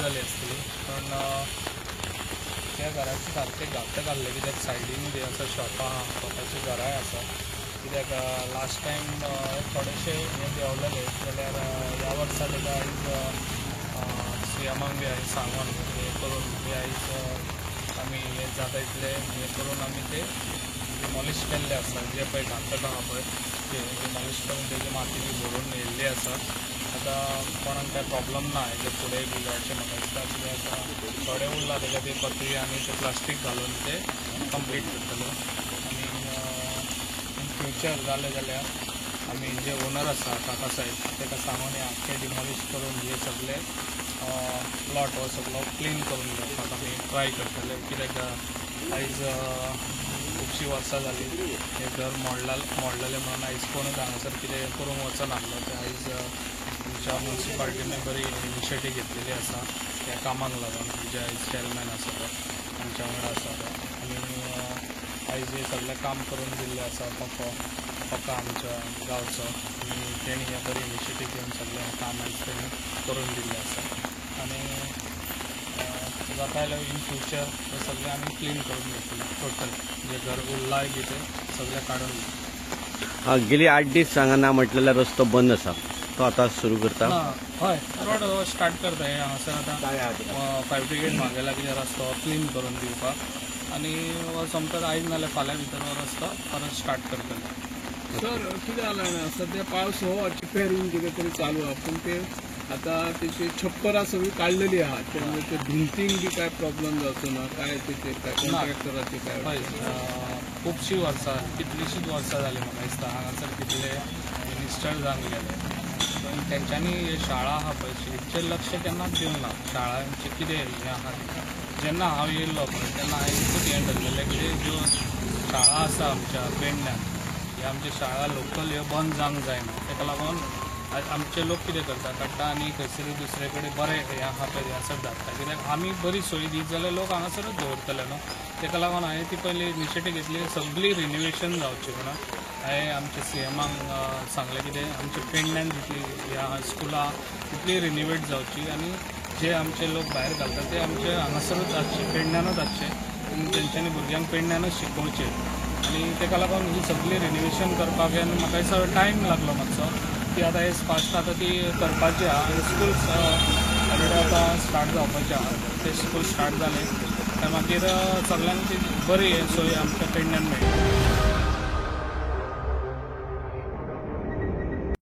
जाली आसतली. पण त्या घराचे सारकें घातक आहलें कित्याक सायडीन जे आसा शॉपां आहा, स्वताची घरांय आसा. कित्याक लास्ट टायम थोडेशे हें देंवलेले जाल्यार ह्या वर्सा ताका आयज सीएमाक बी हांवें सांगून हें करून बी आयज आमी हें जाता इतलें हें करून आमी ते डिमॉलिश केल्लें आसा. जे पळय घातक आहा पळय ते डिमॉलिश करून तेजी माती बी भरून येयल्ली आसा. आतां कोणाक कांय प्रॉब्लम ना हेजे फुडें बी जावचें म्हाका दिसता. कित्याक थोडें उरलां तेका ते पत्री आनी ते प्लास्टीक घालून ते कंप्लीट करतले. आनी इन फ्युचर जालें जाल्यार आमी जे ओनर आसा काका साहेब ताका सांगून हें आख्खें डिमॉलिश करून हे सगळे प्लॉट हो सगळो क्लीन करून घेवपाक आमी ट्राय करतले. कित्याक आयज खुबशीं वर्सां जालीं हें घर मोडलेलें म्हणून आयज कोणूच हांगासर कितें करूंक वचनासलो. तें आयज आमच्या मुन्सिपाल्टीन बरी इनिशिएटीव घेतलेली आसा ह्या कामाक लागून. जे आयज चॅरमॅन आसा तो आमच्या वांगडा आसा तो आनी आयज हें सगळें काम करून दिल्लें आसा पको पक्का आमच्या गांवचो आनी तेणी हें बरी इनिशिएटीव घेवन सगळें काम आयज तेणी करून दिल्लें आसा. आनी जाता जाल्यार इन फ्युचर हें सगळें आमी क्लीन करून घेतले टोटल जे घर उरलाय बी तें सगळें काडून घेतलें. गेली 8 दीस हांगा ना म्हटलेला रस्तो बंद आसा, तो आतां सुरू करता? हय, रोड स्टार्ट करता. हे हांगासर आतां फायर ब्रिगेड मागयला कित्याक रस्तो क्लीन करून दिवपाक आनी सोमतोच आयज नाल्यार फाल्यां भितर हो रस्तो परत स्टार्ट करतले. सर कितें जालां जाणा, सद्या पावस हो रिपेरींग कितें तरी चालू आहा, पूण ते आतां तेची छप्परां सगळीं काडलेली आहा, त्यामुळे ते भिंतींक बी काय प्रॉब्लम जावचो ना काय तेचेर काय कॉन्ट्रॅक्टराचे काय? हय, खुबशीं वर्सां, कितलींशींच वर्सां जालीं म्हाका दिसता हांगासर कितले मिनिस्टर जावन गेले, पूण तेंच्यांनी शाळा आहा पळय हेचेर लक्ष केन्नाच दिवंक ना. शाळांचें कितें हें आहा तें जेन्ना हांव येयल्लो पळय तेन्ना हांवें एकूच हें धरलेलें की ज्यो शाळा आसा आमच्या पेडण्यान ह्यो आमच्यो शाळा लोकल ह्यो बंद जावंक जायना. ताका लागून आमचे लोक कितें करता, काडटा आनी खंयसर दुसरे कडेन बरें हें आहा पळय हांगासर धाडटा. कित्याक आमी बरी सोय दीत जाल्यार लोक हांगासरूच दवरतले न्हू. ताका लागून हांवें ती पयली इनिशिएटीव घेतली सगळी रिनोवेशन जावची म्हणून. हांवें आमच्या सीएमाक सांगलें कितें आमच्या पेडण्यान जितली ह्या स्कुलां तितली रिनोवेट जावची आनी जे आमचे लोक भायर घालता ते आमचे हांगासरूच आसचे, पेडण्यानूच आसचे आनी तेंच्यांनी भुरग्यांक पेडण्यानूच शिकोवचें. आनी ताका लागून ही सगळी रिनोवेशन करपाक आनी म्हाका दिसता टायम लागलो मातसो ती आतां हे फास्ट आतां ती करपाची आहा. आनी स्कूल ऑलरेडी आतां स्टार्ट जावपाचें आहा. ते स्कूल स्टार्ट जालें काय मागीर सगळ्यांक ती बरी सोय आमच्या पेडण्यान मेळटा.